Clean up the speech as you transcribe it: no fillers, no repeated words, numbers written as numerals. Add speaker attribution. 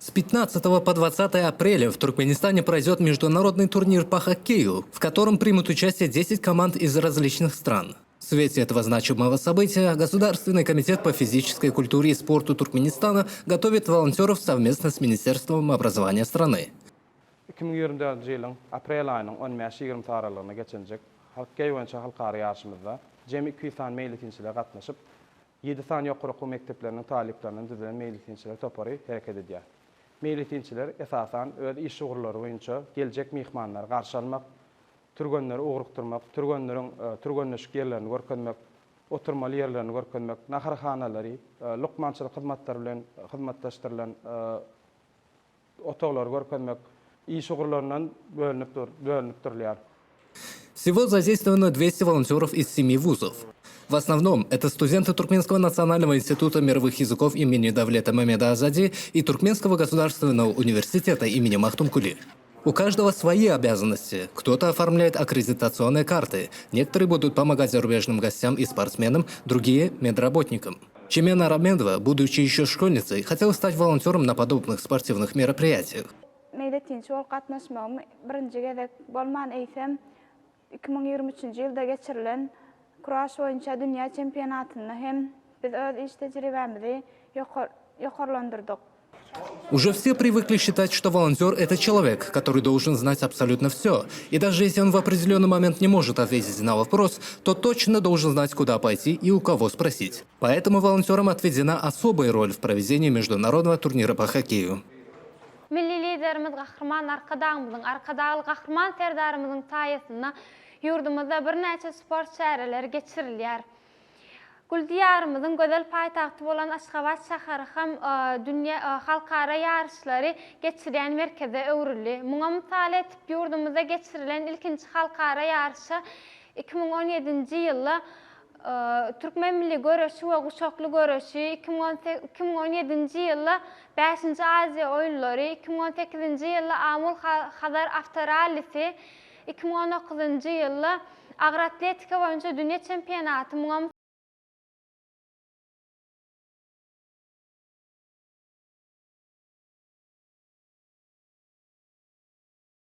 Speaker 1: С 15 по 20 апреля в Туркменистане пройдет международный турнир по хоккею, в котором примут участие 10 команд из различных стран. В свете этого значимого события Государственный комитет по физической культуре и спорту Туркменистана готовит волонтеров совместно с Министерством образования страны.
Speaker 2: 2024-nji ýylyň aprel aýynyň 15-20 aralygynda geçiriljek hokkeý boýunça halkara ýaryşymyzda jemi 200 sany meýletinçiler gatnaşyp, 7 sany ýokary okuw mekdepleriniň talyplaryndan düzülen meýletinçiler topary hereket edýär. Meýletinçiler esasan öz iş ugurlary boýunça geljek myhmanlary garşy almak, türgenleri ugrukdyrmak, türgenleriň türgenleşik ýerlerini görkezmek, oturmaly ýerlerini görkezmek, naharhanalary, lukmançylyk hyzmatlary bilen hyzmatlaşdyrylan otaglary görkezmek iş ugurlaryndan bölünip dur, bölünip durulýar.
Speaker 1: Всего задействовано 200 волонтеров из семи вузов. В основном это студенты Туркменского национального института мировых языков имени Давлета Мамеда Азади и Туркменского государственного университета имени Махтумкули. У каждого свои обязанности. Кто-то оформляет аккредитационные карты, некоторые будут помогать зарубежным гостям и спортсменам, другие – медработникам. Чемена Рамедова, будучи еще школьницей, хотела стать волонтером на подобных спортивных мероприятиях.
Speaker 3: Meýletinçi bolup gatnaşmagym birinji gezek bolman eýsem 2023 ýylda geçirilen kuraş boýunça dünýä çempionatynda hem biz öz iş tejribämizi ýokarlandyrdyk.
Speaker 1: Уже все привыкли считать, что волонтер – это человек, который должен знать абсолютно все. И даже если он в определенный момент не может ответить на вопрос, то точно должен знать, куда пойти и у кого спросить. Поэтому волонтерам отведена особая роль в проведении международного турнира по хоккею.
Speaker 4: Milli Liderimiz Gahryman Arkadagymyzyň, Arkadagly Gahryman Serdarymyzyň saýasynda ýurdumyzda birnäçe sport çäreleri geçirilýär. Gül Diýarymyzyň gözel paýtagty bolan Aşgabat şäheri hem dünýä halkara ýaryşlary geçirýän merkeze öwrüldi. Muňa mysal etip ýurdumyzda geçirilen ilkinji halkara ýaryşa 2017-nji ýylda Türkmen milli göreşi we guşakly göreşi, 2017-nji ýylda 5-nji Aziýa oýunlary, 2018-nji ýylda Amul Hazar awtorallisi, 2019-njy ýylda agyr atletika boýunça dünýä çempionaty muňa.